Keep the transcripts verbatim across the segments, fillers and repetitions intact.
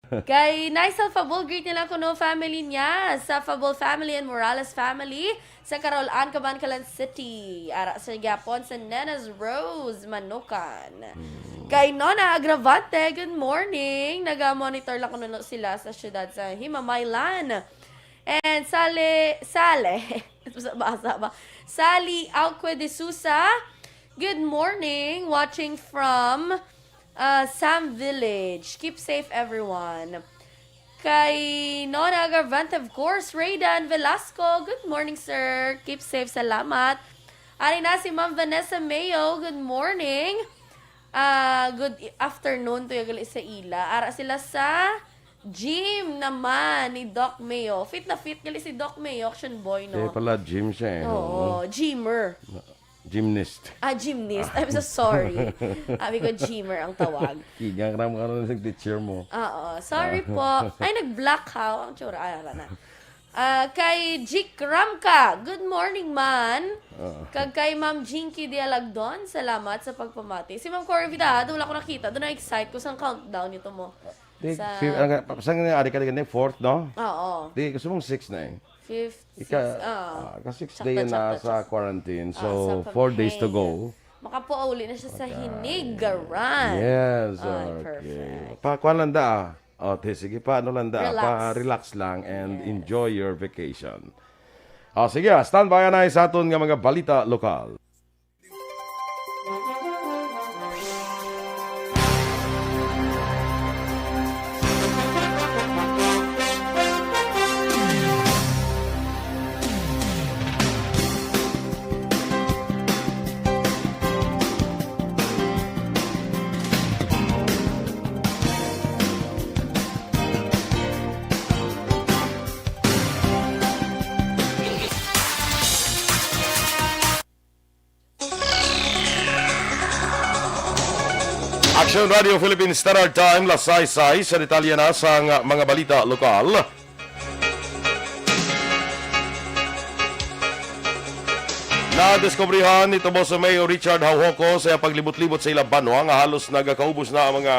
Kay Nicel Fabul, greet nila kuno family niya sa Fabul family and Morales family sa Carol Ann, Kabankalan City. Ara sa gyapon sa Nena's Rose Manukan. Kay Nona Agravante, good morning. Naga-monitor lang kuno sila sa syudad sa Himamaylan. And Sale, Sale, basa ba? Sally Alque de Sousa, good morning. Watching from uh, Sam Village. Keep safe, everyone. Kay Nona Agravante, of course, Raydan Velasco. Good morning, sir. Keep safe. Salamat. Ari na si Ma'am Vanessa Mayo. Good morning. Ah, good i- afternoon to ya gali sa ila. Ara sila sa gym naman ni Doc Mayo. Fit na fit gali si Doc Mayo, action boy, Kaya no? pala gym siya eh. Oo, Oo. Gymmer. Gymnast. Ah, gymnast. I'm so sorry. Abi ko, gymmer ang tawag. Kigang ram ka rin sa teacher mo. Oo, sorry po. Ay, nag-black ha. Ang tsura. Ay, wala na. Ah, kay Jik Ramka, good morning, man. Oo. Kag kay Ma'am Jinky Dialagdon, salamat sa pagpamati. Si Ma'am Corvida, doon ako nakita. Doon na-excite ko sa countdown nito mo. Di, Sa fi-, ang, pa-, saan nga ari ka, di, fourth, no? Oo. Di, gusto mong six na eh. Fifth, Ika, six, ah. ah, ka six Sakto, day na sakto, sa sakto. quarantine. Ah, So, sa four days to Pampanga. go. Makapuauli na siya sa Okay. Hinigaran. Yes, Ay, okay. perfect. Pakuha lang da, ah. O, te, sige pa, ano lang da, Relax. pa-relax lang and Yes. enjoy your vacation. O, sige, ah, standby na sa aton nga mga balita lokal. Action Radio Philippines Standard Time, las sais sais, sa detalye na sang mga balita lokal. Nadiskubrihan ni Toboso Mayor Richard Haujoco sa iyang paglibot-libot sa ilang banwa nga halos nagakaubos na ang mga,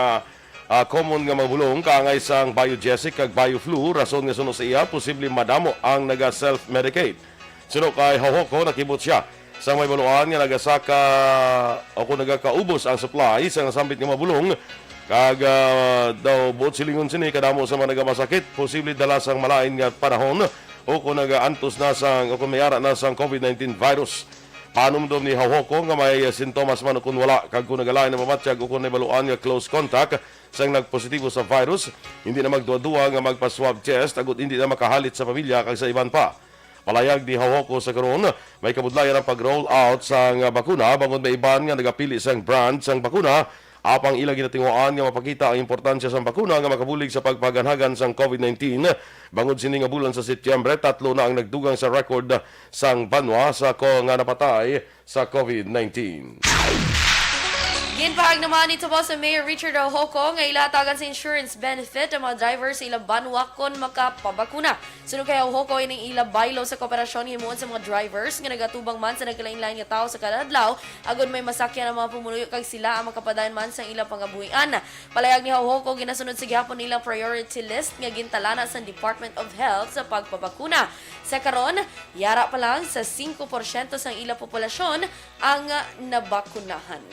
ah, common nga mga bulong kaangay sang biogesic kag bioflu, rason nga suno sa iya, posible madamo ang naga-self-medicate. Suno kay Haujoco, nakibot sia sa may baluan nga nagasaka o kung nagakaubos ang supply sa nasambit nga mga bulong, kag, ah, daw buot silingon sini kadamo sa mga nagamasakit, posible dala sang malain nga panahon o kung nagaantos na sang, o kung may ara na sang covid nineteen virus. Panumdom ni Haujoco nga may sintomas man o kung wala, kag kung nagalain ang pamatyag o kung nabaluan nga close contact sang nagpositibo sa virus, hindi na magduwa-duwa nga magpa-swab test agud hindi na makahalit sa pamilya kag sa iban pa. Palayag ni Haujoco sa karon, may kabudlayan ang pag-roll out sang bakuna bangod may iban nga nagapili sang brand sang bakuna, apang ila ginatinguhaan nga mapakita ang importansya sang bakuna nga makabulig sa pagpaganhagan sang covid nineteen. Bangod sini nga bulan sa Setyembre, tatlo na ang nagdugang sa record sang banwa sa ko nga napatay sa covid nineteen. Ginpahayag naman ni Toboso Mayor Richard Haujoco nga ila hatagan sa insurance benefit ang mga driver sa ilang banwa kon makapabakuna. Suno kay Haujoco, ining ila baylo sa kooperasyon himuon sa mga drivers nga nagatubang man sa nagkalain-lain nga tawo sa kada adlaw, agod may masakyan ang mga pumuluyo kag sila ang makapadayon man sa ilang pangabuhian. Palayag ni Haujoco, ginasunod sa gihapon nilang priority list nga gintalana sa Department of Health sa pagpabakuna. Sa karon, yara pa lang sa singko porsyento sang ila populasyon ang nabakunahan.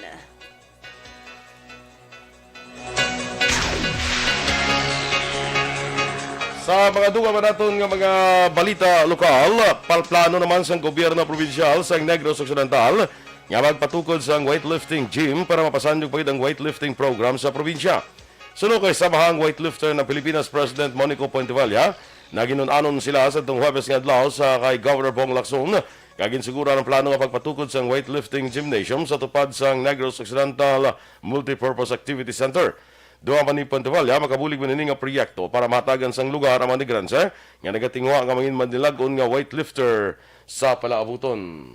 Sa mga dugang pa naton nga mga balita lokal, palplano naman sang gobyerno probinsyal sang Negros Occidental nga magpatukod sang weightlifting gym para mapasanyog pa gid ang weightlifting program sa probinsya. Suno kay Samahang Weightlifter ng Pilipinas President Monico Puentevalla, naginun-anon sila sa tong Huwebes nga adlaw sa kay Governor Bong Lacson, kag ginsuguran ang plano nga pagpatukod sang weightlifting gymnasium sa tupad sang Negros Occidental Multipurpose Activity Center. Dugang pa ni Puentevalla, makabulig man ini nga proyekto para mahatagan sang lugar ang mga Negrense nga nagatinguha nga mangin madnilag-on nga weightlifter sa palaabuton.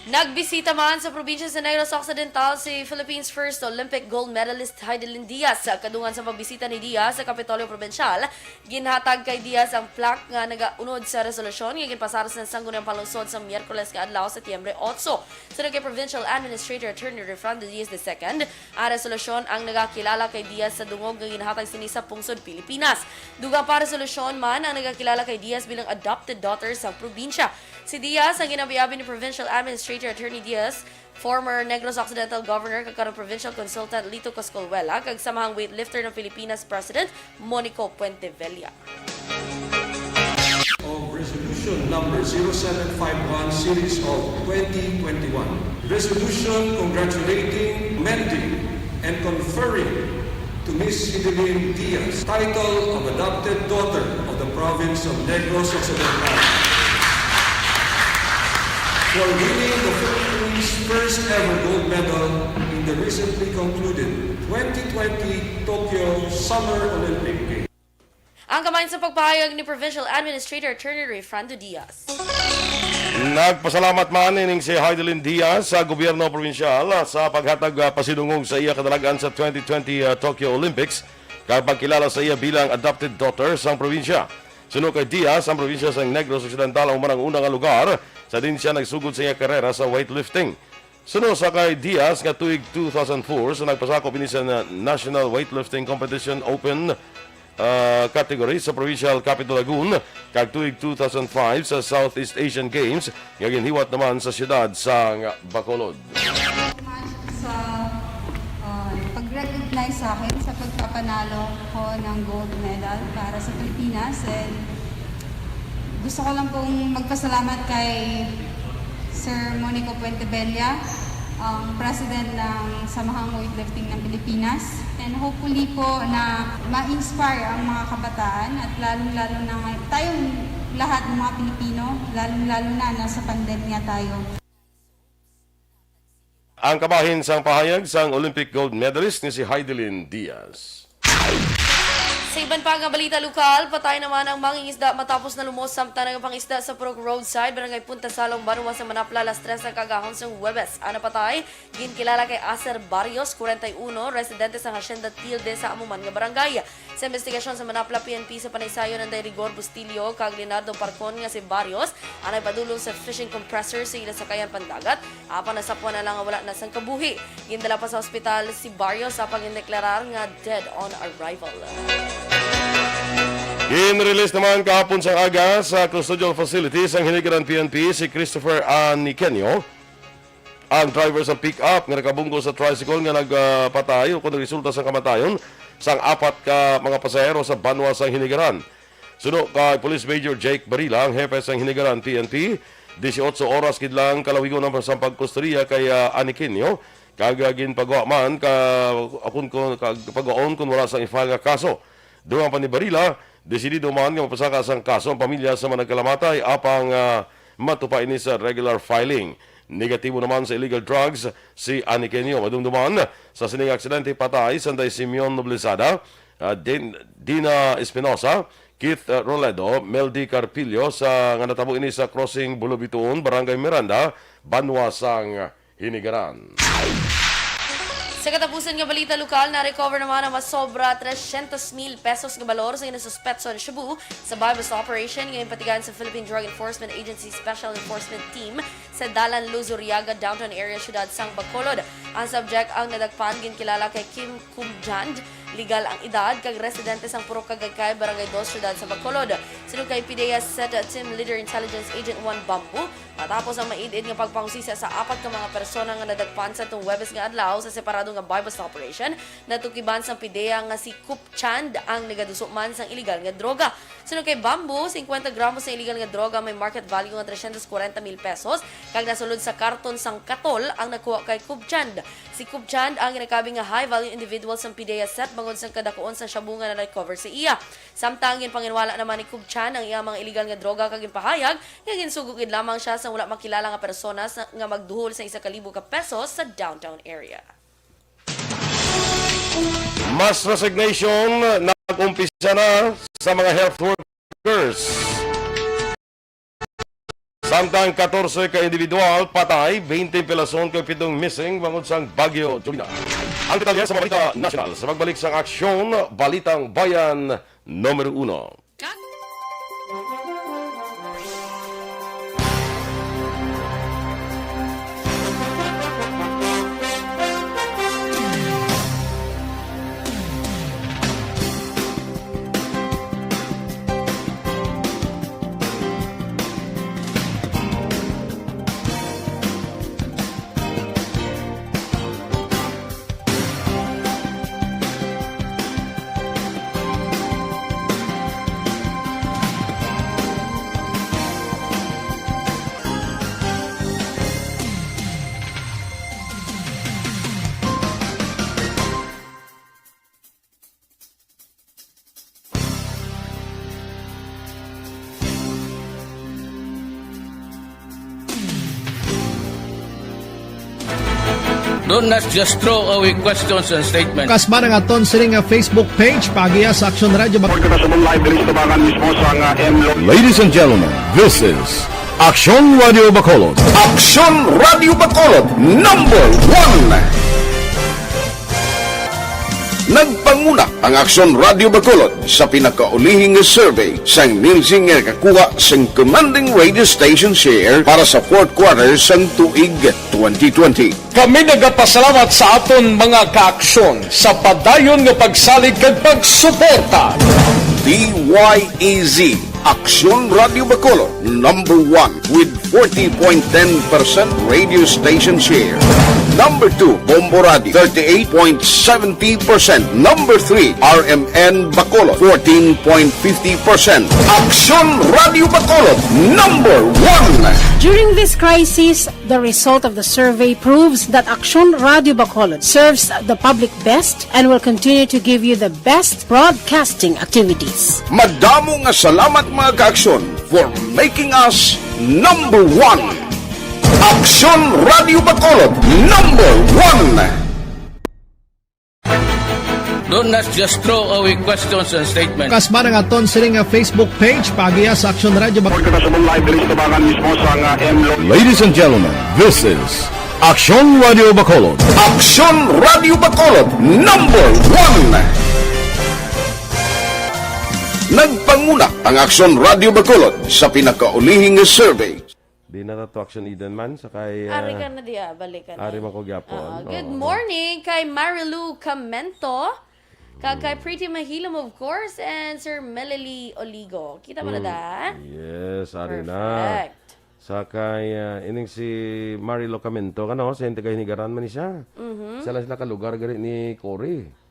Nagbisita man sa probinsya sa Negros Occidental si Philippines first Olympic gold medalist Heidelin Diaz. Sa kadungan sa pagbisita ni Diaz sa Kapitolyo Probinsyal, ginhatag kay Diaz ang plaque nga nagaunod sa resolusyon nga ginpasar sa Sangguniang Panlungsod sa Miyerkules nga adlaw, Setyembre otso. Suno kay Provincial Administrator Attorney Refrando Diaz the second, ang resolusyon ang nagakilala kay Diaz sa dungog nga ginhatag sini sa pungsod Pilipinas. Dugang pa resolusyon man ang nagakilala kay Diaz bilang adopted daughter sa probinsya. Si Diaz ang ginabiabi ni Provincial Administrator Attorney Diaz, former Negros Occidental Governor kag karon Provincial Consultant Lito Coscolwela, kag samahang weightlifter ng Pilipinas President Monico Puentevella. Of Resolution Number zero seven five one Series of twenty twenty-one. Resolution congratulating, amending, and conferring to Miss Heidelin Diaz, title of adopted daughter of the province of Negros Occidental, for winning the Philippines' first ever gold medal in the recently concluded twenty twenty Tokyo Summer Olympic Games. Ang kamay sa pagpahayag ni Provincial Administrator Attorney Refrando Diaz. Nagpasalamat man ining si Heidelin Diaz sa gobyerno probinsyal sa paghatag, ah, pasidungog sa iya kadalagan sa twenty twenty, ah, Tokyo Olympics, kag pagkilala sa iya bilang adopted daughter sang probinsya. Suno kay Diaz, ang probinsya sang Negros Occidental ang unang-una nga lugar sa diin siya nagsugod sa iya karera sa weightlifting. Suno sa kay Diaz nga tuig two thousand four sa nagpasakop ini sa na-, National Weightlifting Competition Open, ah, category sa Provincial Capital Lagoon, kag tuig two thousand five sa Southeast Asian Games nga ginhiwat naman sa siyudad sang Bacolod. Sa uh, pag-recognize sa akin sa pagpapanalo ko ng gold medal para sa Pilipinas, and gusto ko lang pong magpasalamat kay Sir Monico Puentebella, ang president ng Samahang Weightlifting ng Pilipinas. And hopefully po na ma-inspire ang mga kabataan at lalong-lalo na ngay-, tayong lahat ng mga Pilipino, lalong-lalo na nasa pandemya tayo. Ang kabahin sang pahayag sang Olympic gold medalist nga si Heidelin Diaz. Sa iban pa nga balita lokal, patay naman ang mangingisda matapos nalumos samtang nagapangisda sa Purok Roadside, Barangay Punta Salong, Banwa sa Manapla, alas tres ng kagahon sang Huwebes. Ang napatay, ginkilala kay Acer Barrios, kwarenta y uno, residente sa Hacienda Tilde sa amo man nga barangay. Sa investigasyon sa Manapla P N P sa Panaysayon, anday Rigor Bustillo kag Leonardo Parcon nga si Barrios ang nagpadulong sa fishing compressor sa ila sakayan pandagat, apan nasapwan na lang nga wala na sang kabuhi. Gindala pa sa ospital si Barrios, apan gindeklarar nga dead on arrival. Ginrelease naman kahapon sang aga sa custodial facility sang Hinigaran P N P si Christopher Aniqueño, ang driver sa pick-up nga nakabunggo sa tricycle nga nagpatay o kon resulta sa kamatayon sang apat ka mga pasahero sa banwa sang Hinigaran. Suno kay Police Major Jake Barila, ang hepe sang Hinigaran P N P, disiotso oras gid lang kalawigon ang sang pagkustodiya kay, ah, Aniqueño, kag, ah, ginpagawa man ka, akon ko, kag pagawaon kon wala sang i-file nga kaso. Dugang pa ni Barila, desidido man nga mapasaka sang kaso ang pamilya sa mga nagkalamatay, apang, ah, matupa ini sa regular filing. Negatibo naman sa illegal drugs si Aniqueño. Madumduman sa sining aksidente, patay sanday Simeon Noblezada, ah, Din-, Dina Espinosa, Keith, ah, Roledo, Meldy Carpillo sa nga natabo ini sa Crossing Bulubituon, Barangay Miranda, banwa sang Hinigaran. Sa katapusan nga balita lokal, na-recover naman ang masobra trescientos mil pesos nga balor sa ginasuspetso nga shabu sa buy-bust operation nga ginpatigayon sa Philippine Drug Enforcement Agency Special Enforcement Team sa Dalan Luzuriaga, downtown area, siyudad sang Bacolod. Ang subject ang nadakpan ginkilala kay Kim Kumjand, legal ang edad, kag residente sang Purok Kagaycay, Barangay Dos, siyudad sa Bacolod. Suno kay PDEA Set Team Leader Intelligence Agent Juan Bambu, matapos ang maid-id nga pagpangusisa sa apat ka mga persona nga nadakpan sa tong Huwebes nga adlaw sa separado nga buy-bust operation, natukiban sang PDEA nga si Kup Chand ang nagaduso man sang iligal nga droga. Suno kay Bambu, singkwenta gramos sang iligal nga droga may market value nga trescientos kwarenta mil pesos kag nasulod sa karton sang katol ang nakuha kay Kup Chand. Si Kup Chand ang ginakabig nga high-value individual sang PDEA Set bangod sang kadakuon sang shabu nga na-recover sa iya. Samtang ginpanginwala naman ni Kup Chand ang iyang mga iligal nga droga kag ginpahayag nga ginsugo gid lamang siya sang wala makilala nga persona sa, nga magduhol sa isa ka libo ka pesos sa downtown area. Mass resignation nag-umpisa na sa mga health workers. Samtang katorse ka individual patay, twenty pelason kag pitong missing bangod sang Bagyo Jovina. Ang detalye sa mga balita nasyonal sa pagbalik sang Aksyon, Balitang Bayan numero uno. Don't, let's just throw away questions and statements. Kasba nga aton sini nga Facebook page, paagiha sa Aksyon Radyo Bag- Pagkakasabong live diri sa tabangan mismo sa nga M Lo- Ladies and gentlemen, this is Aksyon Radio Bacolod. Aksyon Radio Bacolod, number one. Nagpanguna ang Aksyon Radio Bacolod sa pinakaulihi nga survey sang Nielsen nga nakakuha sang commanding radio station share para sa fourth quarter sang tuig twenty twenty. Kami nagapasalamat sa aton mga kaaksyon sa padayon nga pagsalig kag pagsuporta. D Y E Z, Aksyon Radio Bacolod, number one with forty point ten percent radio station share. Number two, Bombo Radio, thirty-eight point seventy percent. Number three, R M N Bacolod, fourteen point fifty percent. Aksyon Radio Bacolod, number one. During this crisis, the result of the survey proves that Aksyon Radio Bacolod serves the public best and will continue to give you the best broadcasting activities. Madamo nga salamat, mga kaaksyon, for making us number one. Aksyon Radio Bacolod, number one. Don't, let's just throw away questions and statements. Kasba nga aton sini nga Facebook page, paagiha sa Aksyon Radio Bag- Pagkakasabong live diri sa tabangan mismo sa nga M Lo- Ladies and gentlemen, this is Aksyon Radio Bacolod. Aksyon Radio Bacolod, number one. Nagpanguna ang Aksyon Radio Bacolod sa pinakaulihi nga survey. Di na ta to Aksyon Eden man, sa kay, Ari ah, ka na diya, balik ka na. Ari man ko gyapon. Oo. Good Oo. morning kay Marilu Camento, kag kay Mm. Pretty Mahilom, of course, and Sir Melely Oligo. Kita mo na Mm. da? Yes, ari na. Perfect. Sa kay, ah, ining si Marilu Camento, kano, sa Hinigaran man ni siya. Mhm. Sa lang sila kalugar gani ni Cory.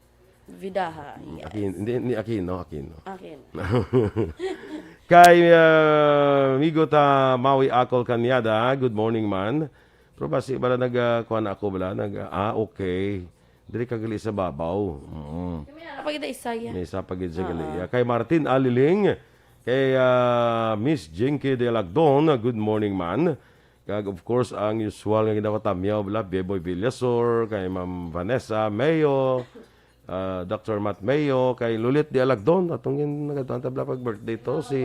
Vidaha, Mm, yes. Aquino, hindi, ni Aquino, Aquino. Aquino. Kay, ah, amigo ta, Maui Akol Cañada, good morning, man. Pero basi bala nag, ah, kuha na ako bala, nag, ah, okay. Diri ka gali sa babaw. Mm. May ara pa gid isa, ya. May isa pa gid sa gali, Oo. ya. Kay Martin Aliling, kay, ah, Miss Jinky de Lagdon, good morning, man. Kag, of course, ang usual nga ginapatamyaw bala, Beboy Villasor, kay Ma'am Vanessa Mayo, ah, Doctor Matt Mayo, kay Lulit de Alagdon. Atong gin-, nagatuan ta bala pag birthday to, si,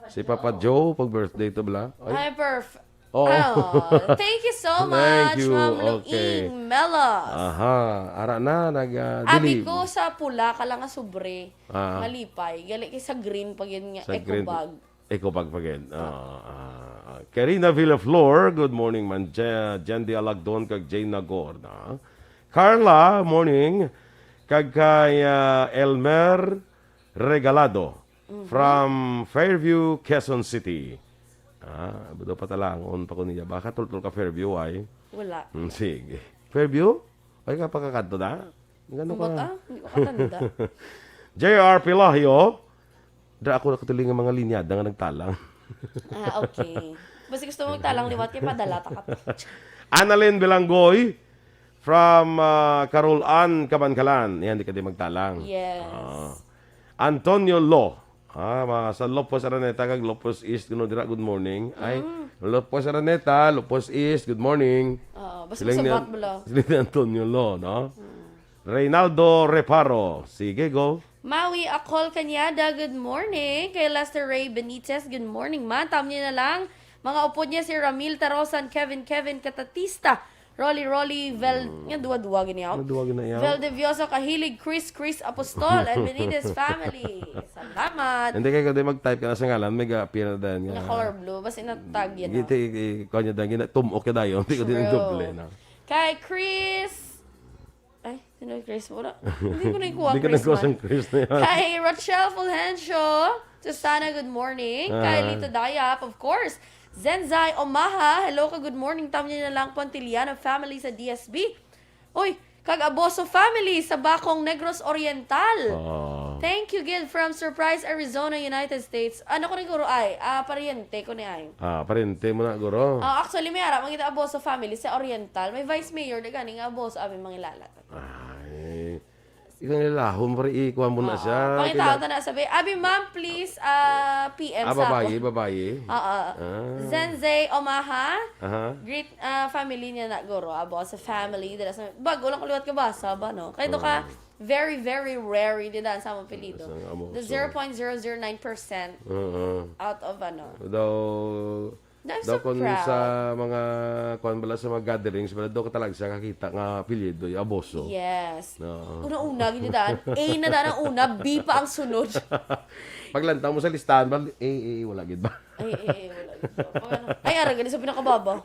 si Papa Joe, pag birthday to bala. Ay. Ay, perf-, Oo. oh, thank you so Thank much, you. Ma'am Okay. Luing Melos. Aha, ara na, nag, ah, Abi dili. ko sa pula ka lang nga sobre, Ah. malipay. Gali kay sa green pa gyud nga Sa eco green. bag. Eco bag pa gid. Ah. Ah, ah. Karina Villaflor, good morning, man. Je-, Jen de Alagdon kag Jane Nagor, na. Carla, morning. Kag kay, ah, Elmer Regalado Mhm. from Fairview, Quezon City. Ah, budo pa talangon pa ko niya. Baka tultol ka Fairview, ay? Wala. Hmm, sige. Fairview? Ay, ka pagkakanto na? Ang ganda Ang ko bata? na. Hindi ko katanda. J R Pelagio, dra ako nakatuloy nga mga linyada nga nagtalang. Ah, okay. Basta gusto mo magtalang liwat, kay padala ta ka to. Annalyn Bilanggoy from, ah, Carol Ann, Kabankalan. Yan, di ka di magtalang. Yes. Ah. Antonio Lo. Ah, mga sa Lopez Araneta kag Lopez East, kuno dira, good morning. Ay, Mm. Lopez Araneta, Lopez East, good morning. Oo, basta Siling ni masabat An-, mo lang. siling ni Antonio Lo, no? Mm. Reynaldo Reparo. Sige, go. Maui Akol Cañada, good morning. Kay Lester Ray Benitez, good morning, man. Tamni na lang. Mga upod niya si Ramil Tarosan, Kevin Kevin Katatista, Rolly Rolly Vel-, Mm. nga duwa-duwa gini, oh. Nga duwa gini, oh. Veldevioso Kahilig, Chris Chris Apostol, and Benitez family. Salamat. Hindi kay kung di mag-type ka na sa ngalan, may ga-appear na dahil nga. Nga color blue, basta ina-tag yan, Gita, oh. i-, i-, kuha niya dahil, gina-, tumok ka dahil, hindi ko din True. doble, no? Kay Chris, Ay, sino yung Chris? Wala. Hindi ko na yung kuha Hindi ka Chris nagkuha man. sang Chris na yan. Kay Rochelle Fulgencio, Susana, good morning. Kay Ah. Lito Dayap, of course. Zenzai Omaha, hello ka, good morning. Tamo niya na lang Pontiliano family sa D S B. Uy, kag Aboso family sa Bacong, Negros Oriental. Oh. Thank you, Gid, from Surprise, Arizona, United States. Ano ko ni guro ay? Ah, paryente ko ni ay. Ah, paryente mo na, guro. Ah, actually, may ara, magita Aboso family sa Oriental. May vice mayor na gani nga Aboso, abi mangilalat. Ay. Ikaw nilahom, pare, ikuha mo na Oo. siya. Pakita Kailangan ko na, sabi, "Abi, ma'am, please, ah, P M Ah, sa babae, ako." babae? Oo. Ah. Zenzei Omaha. Aha. Greet, ah, family niya na, guro. Aboso family. Dala sa, bago lang ko liwat kabasa ba, no? Kaya to ka, Oo. very, very rare, di daan sa among apelyido. Sa among The so zero point zero zero nine percent Oo. out of, ano. Daw, That's daw so kung proud. sa mga, kuwan bala, sa mga gatherings, bala, daw ka talaga siya kakita nga apelyido, yung Aboso. Yes. Oo. Una-una, gid daan. A na daan ang una, B pa ang sunod. Paglantaw mo sa listahan, bala, eh, eh, wala gid ba? Ay, eh, eh, wala gid ba? Pag ano, ay, ara gani sa pinakababa.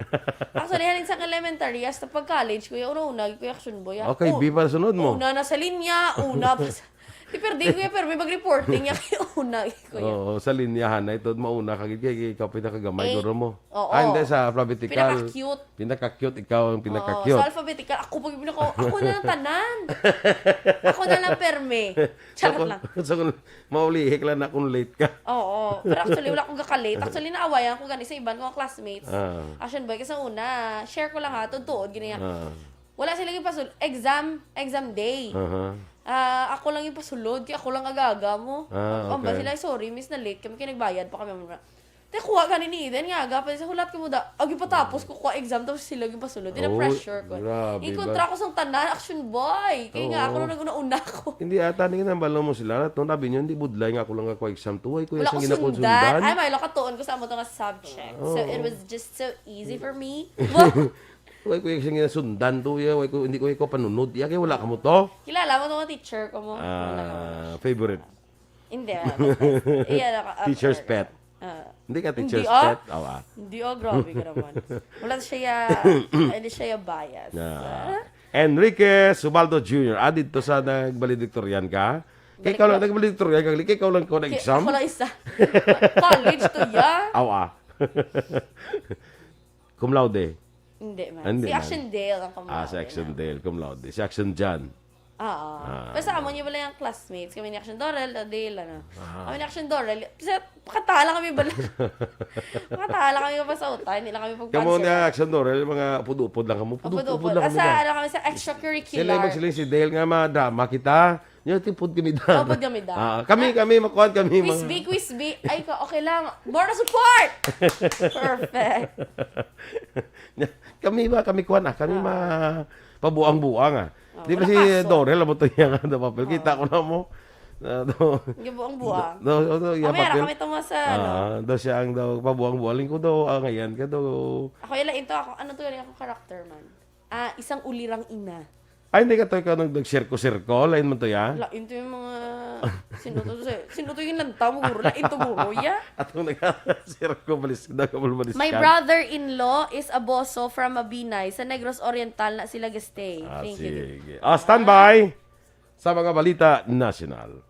Actually, halin sa elementary, hasta pag college, kuya, una-una, kuya, action boy, ah. Okay, Oh, B pa sunod mo. una na sa linya, una pa sa Di, pero di, kuya, pero may mag-reporting niya kay una, kuya. Oo, sa linyahan na ito, mauna ka gid kay ikaw pinakagamay, Eight. guro mo. Oo. Ah, hindi, sa alphabetical. Pinaka-cute. Pinaka-cute, ikaw ang Oo, pinaka-cute. sa alphabetical, ako pa yung pinaka-, ako na lang tanan. Ako na lang perme. Charot So, lang. kung, so, kung maulihik lang na kung late ka. Oo, pero actually, wala akong gaka-late. Actually, naawayan ko gani sa iban kong classmates. Ah. Action boy, kasi una, share ko lang ha, tuod-tuod, gini nga. Ah. Wala sila gipasul-, exam, exam day. Aha. Ah, ako lang yung pasulod, kaya ako lang aga-aga mo. Ah, Ang ba okay. sila, "Sorry, miss, na late kami, kaya nagbayad pa kami." Te, kuha gani ni Eden, nga aga pa sa hulat ko mo da. Agi patapos ko kuha exam, tapos sila yung pasulod. Di na Oh, pressure ko. grabe Inkontra ba? ko sang tanan, action boy. Kaya nga, Oo. ako lang nag-una-una ko. Hindi ata, hindi nambalo mo sila. Itong sabi niyo, hindi budlay nga ako lang ako exam. Tuway ko Wala yung ko sangina kong sundan. sundan. Ay, may lakatuon ko sa amo to nga subject. So, it Oo. was just so easy for me. Wala ko yung sangina sundan to, ya. Wala ko, hindi ko ikaw panunod. Ya, kaya wala ka mo to. Kilala mo to nga teacher ko mo? Ah, Wala ka mo. favorite. Hindi, ah, basta, iya, naka-, Teacher's after. pet. Ah. Hindi ka Hindi, teacher's ah. pet? Awa. Hindi, oh, grabe ka naman. Wala siya, ya, hindi siya, ya, bias. Na. Ah. Enrique Subaldo Junior, ah, dito sa nag-valedictorian ka? Kay ikaw lang Balik nag-valedictorian ka, kay ikaw lang ko na Ki-, exam? ako lang isa. College to, ya. Awa. Cum laude? Hindi man. Ah, hindi Si man. Action Dale ang cum Ah, si laude Action na. Dale, cum laude. Si Action Jan. Oo. Ah. Basta amo niya wala yung classmates. Kami ni Action Dorel, o Dale, ano. Ah. Kami ni Action Dorel. Kasi, pakatala kami bala. Pakatala kami pa sa utan. Hindi lang kami Kamo pagpansin. ni Action Dorel, mga upod-upod lang kamo. Upod-upod. Upod-upod lang kami Asa, na. ano kami sa extracurricular. Sila yung magsiling si Dale nga, "Madrama kita." Nya, tipod kami da. Upod kami da. Ah, kami, Ah, kami, makuan kami, Quiz mga bee, quiz bee. Ay, ko, okay lang. More support! Perfect. Nya, kami ba, kami kuan, ah, kami Ah. ma-, pabuang-buang, ah. Ah, Di ba wala si kaso. Dorel, amo to niya nga, ano, papel? Kita Ah. ko na mo. Ah, to. Yung buang-buang. Do, do, do, iya, Kami, ara papel. kami to mo sa, ano. Ah, do siya ang daw, pabuang-buang. Lingkod daw, ah, ngayon ka daw. Ako, ila, ito, ako, ano to, yung akong character, man? Ah, isang ulirang ina. Ay, hindi ka to ikaw nag-, nag-sirko-sirko? Lain man to, ya? Lain to yung mga, sino to, sir? Sino to yung lantaw mo, guro? Lain to, guro, ya? Atong nag-sirko, balis, nagkabal, balis My ka. brother-in-law is a boso from Mabinay. Sa Negros Oriental na sila gastay. Ah, Thank you. sige. Ah, standby sa mga balita nasyonal.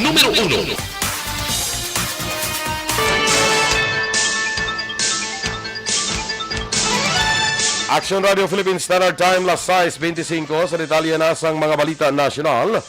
Numero uno. Action Radio Philippine Standard Time, las sais bente singko. Sa detalye na sang mga balita nasyonal,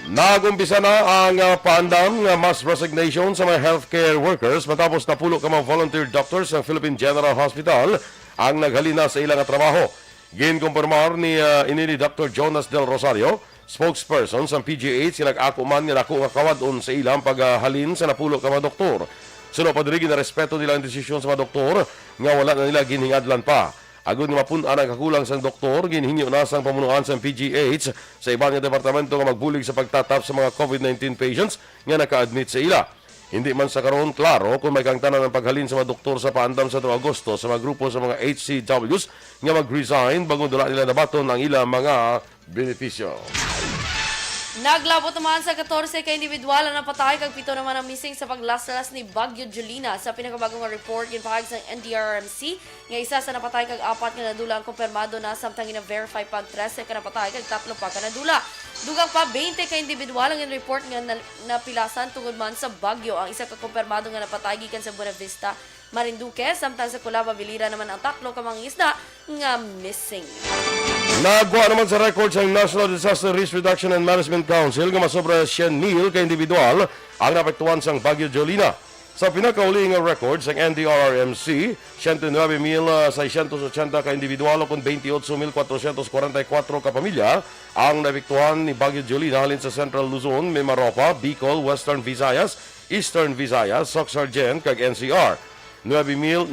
nag-umpisa na ang, ah, paandam nga mass resignation sa mga healthcare workers matapos napulo ka mga volunteer doctors sa Philippine General Hospital ang naghalin na sa ila nga trabaho. Ginkumpirmar ni, ah, ini ni Doctor Jonas Del Rosario, spokesperson sa P G H, nga nag-ako man nga dako nga kawad-on sa ilang paghalin sa napulo ka mga doktor. Suno pa diri, ginarespeto nila ang desisyon sa mga doktor nga wala na nila ginhingadlan pa. Agod nga mapun-an ang kakulang sang doktor, ginhingyo na sang pamunuan sang P G H sa iban nga departamento nga magbulig sa pagtatap sa mga COVID nineteen patients nga naka-admit sa ila. Hindi man sa karon klaro kung may kaangtanan ang paghalin sa mga doktor sa paandam sa Agosto sa mga grupo sa mga H C Ws nga mag-resign bangod wala nila nabaton ang ilang mga benepisyo. Naglabot naman sa katorse ka individual ang napatay kag pito naman ang missing sa paglaslas ni Bagyo Jolina. Sa pinakabagong nga report, ginpahayag sang N D R R M C nga isa sa napatay kag apat nga nadula ang kumpirmado na, samtang gina-verify pa ang trese ka napatay kag tatlo pa ka nadula. Dugang pa, bente ka individual ang in-report nga na-, napilasan tungod man sa bagyo. Ang isa ka kumpirmado nga napatay gikan sa Buenavista, Marinduque, samtang sa Culaba, Velira naman ang tatlo ka mangingisda nga missing. Nagwa naman sa record sang National Disaster Risk Reduction and Management Council nga masobra syen mil ka individual ang naapektuhan sang Bagyo Jolina. Sa pinakauli nga record sang N D R R M C, siyento nuebe mil seiscientos ochenta ka individual, o kon twenty-eight mil cuatrocientos cuarenta y cuatro ka pamilya, ang naapektuhan ni Bagyo Jolina halin sa Central Luzon, Mimaropa, Bicol, Western Visayas, Eastern Visayas, Soc-Sargen, kag N C R. Nuebe mil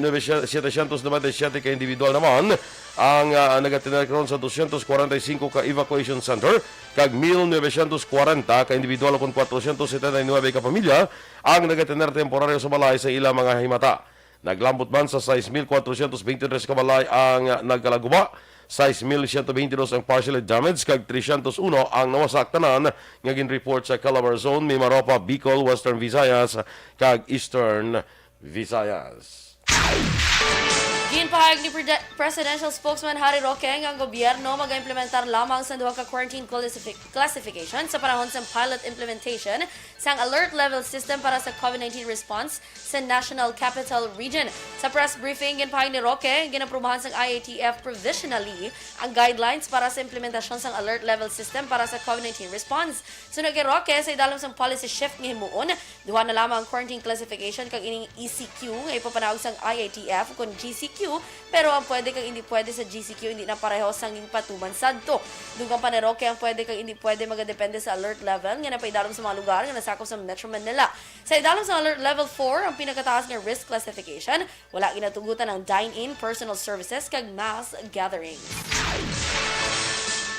setecientos noventa y siete ka individual naman ang, ah, nagatener karon sa doscientos cuarenta y cinco ka evacuation center, kag mil novecientos cuarenta ka individual, o kon cuatrocientos setenta y nuebe ka pamilya, ang nagatener temporaryo sa balay sa ilang mga himata. Naglambot man sa sais mil cuatrocientos veintitrés ka balay ang nagkalaguba, sais mil ciento veintidós ang partially damaged, kag trescientos uno ang nawasak. Tanan nga ginreport sa Calabarzon, Mimaropa, Bicol, Western Visayas, kag Eastern Visayas. Ginpahayag ni Prede-, Presidential Spokesman Harry Roque nga ang gobyerno mag-implementar lamang sa duha ka quarantine classifi-, classification sa panahon sang pilot implementation sang alert level system para sa COVID nineteen response sa National Capital Region. Sa press briefing, ginpahayag ni Roque, ginaprubahan sang I A T F provisionally ang guidelines para sa implementasyon sang alert level system para sa COVID nineteen response. Suno kay Roque, sa idalom sang policy shift nga himuon, duha na lamang ang quarantine classification, kag ining E C Q nga ipapanaog sang I A T F kon G C Q, pero ang pwede kag hindi pwede sa G C Q hindi na pareho sang ginpatuman sadto. Dugang pa ni Roque, ang pwede kag hindi pwede magadepende sa alert level nga napaidalom sa mga lugar nga nasakop sa Metro Manila. Sa idalom sa Alert Level four, ang pinakataas nga risk classification, wala ginatugutan ang dine-in, personal services, kag mass gatherings.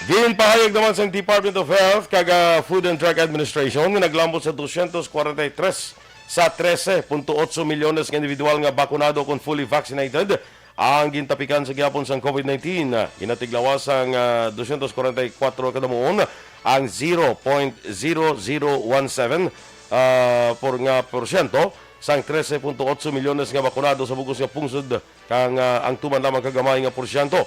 Ginpahayag naman sang Department of Health kag, ah, Food and Drug Administration nga naglambot sa doscientos cuarenta y tres sa trese punto otso milyones nga individual nga bakunado kon fully vaccinated ang gintapikan sa gihapon sang COVID nineteen. Ginatiglawas sang, ah, doscientos cuarenta y cuatro ka damuon ang zero point zero zero one seven, ah, por nga porsyento sang trese punto otso milyones nga bakunado sa bug-os nga pungsod, kang, ah, ang tuman lamang ka gamay nga porsyento.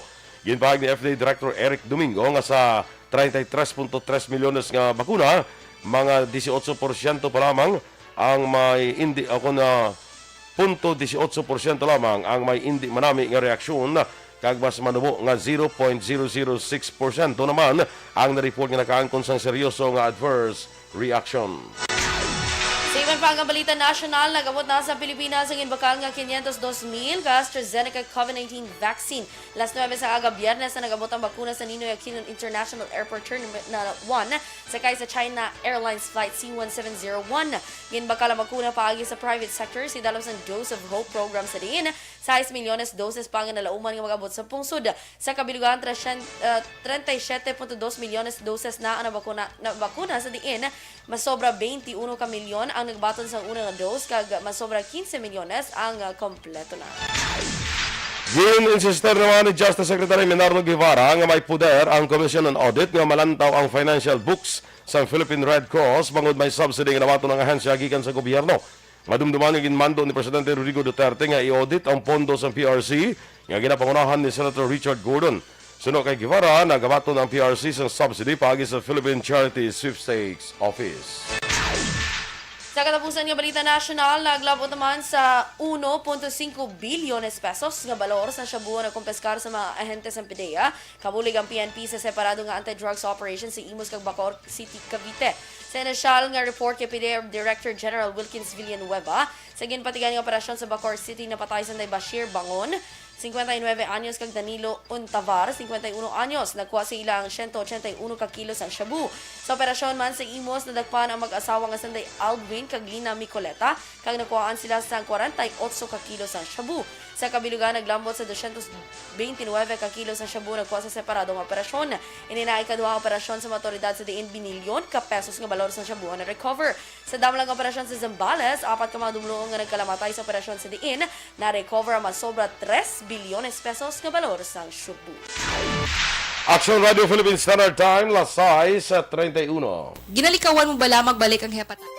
Ginpahayag ni F D A Director Eric Domingo nga sa treinta y tres punto tres milyones nga bakuna, mga dieciocho porsyento pa lamang ang may indi, o kon, ah, punto dieciocho porsyento lamang ang may indi manami nga reaksyon, kag mas manubo nga zero point zero zero six porsyento naman ang na-report nga nakaangkon sang seryoso nga adverse reaction. Sa iban pa nga balita nasyonal, nag-abot na sa Pilipinas ang ginbakal nga quinientos dos mil ka AstraZeneca COVID nineteen vaccine. Alas nuebe sa aga Biyernes na nag-abot ang bakuna sa Ninoy Aquino International Airport Terminal one, sakay sa China Airlines Flight C one seven zero one. Ginbakal ang bakuna paagi sa private sector sa idalom sang Dose of Hope program, sa diin sais milyones doses pa ang ginalauman nga mag-abot sa pungsod. Sa kabilugan, tresyen-, ah, treinta y siete punto dos milyones doses na ang nabakuna, nabakuna, sa diin masobra twenty-one ka milyon ang nagbaton sang una nga dose, kag masobra quince milyones ang, ah, kompleto na. Gin-insistir naman ni Justice Secretary Menardo Guevara nga may poder ang Commission on Audit nga malantaw ang financial books sang Philippine Red Cross bangod may subsidy nga nabaton ang ahensya gikan sa gobyerno. Madumduman nga ginmando ni Presidente Rodrigo Duterte nga i-audit ang pondo sang P R C nga ginapangunahan ni Senator Richard Gordon. Suno kay Guevara, nagabaton ang P R C sang subsidy paagi sa Philippine Charity Sweepstakes Office. Sa katapusan nga balita nasyonal, naglabot naman sa uno punto singko bilyones pesos nga balor sa shabu ang nakumpiskar sa mga ahente sang PDEA. Kabulig ang P N P sa separado nga anti-drugs operation sa Imus kag Bacoor City, Cavite. Sa inisyal nga report kay PDEA Director General Wilkins Villanueva, sa ginpatigan nga operasyon sa Bacoor City, napatay sanday Bashir Bangon, singkwenta y nuebe anyos, kag Danilo Untavar, singkwenta y uno anyos. Nagkuha sa ila ang siyento ochenta y uno ka kilo sang shabu. Sa operasyon man sa Imus, nadakpan ang mag-asawa nga sanday Aldwin kag Lina Micoleta, kag nakuhaan sila sang kwarenta y otso ka kilo sang shabu. Sa kabilugan, naglambot sa dosyentos bente nuebe ka kilo sang shabu nagkuha sa separado nga operasyon. Ini na ikaduha nga operasyon sa mga awtoridad sa diin binilyon ka pesos nga balor sang shabu ang na-recover. Sa damlag nga operasyon sa Zambales, apat ka mga dumluong nga nagkalamatay sa operasyon sa diin na-recover ang masobra tres bilyones pesos nga balor sang shabu. Aksyon Radio Philippine Standard Time, las sais treinta y uno. Ginalikawan mo bala magbalik ang hepatitis?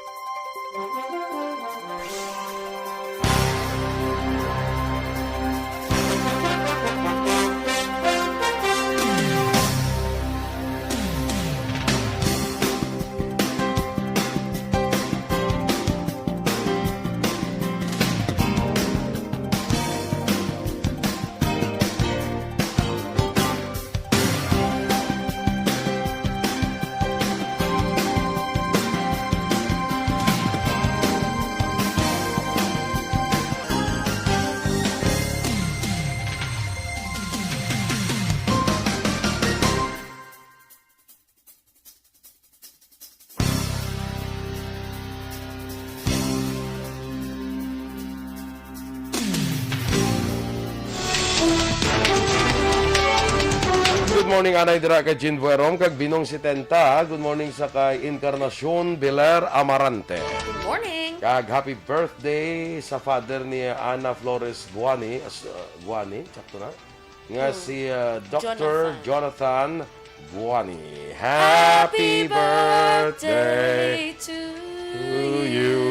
Good morning, anay dira kay Jean Buerong kag Binong Setenta. Good morning sa kay Encarnacion Belair Amarante. Good morning. Kag happy birthday sa father ni Ana Flores Guani. As-, uh, Guani, sakto na? Nga Hmm. si, uh, Doctor Jonathan. Jonathan Guani. Happy Happy birthday birthday to to you.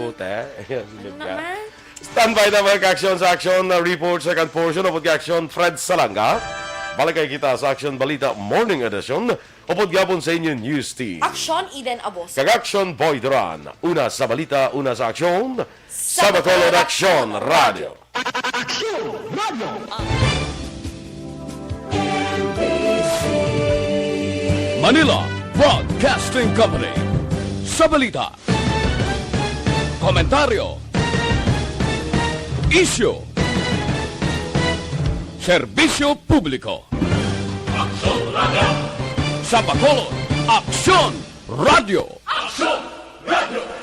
you. Te, Ano naman? Standby naman ka aksyon sa aksyon na report second portion of aksyon Fred Salanga. Balik kay kita sa Aksyon Balita Morning Edition. Upod gapon sa inyo news team. Aksyon Eden Abos. Kag Aksyon Boy Duran. Una sa balita, una sa aksyon. Sa Bacolod Aksyon Radio. Aksyon Radio. Manila Broadcasting Company. Sa balita, komentaryo, isyu, serbisyo publiko. Aksyon Radio. Sa Bacolod, Aksyon Radio. Aksyon Radio.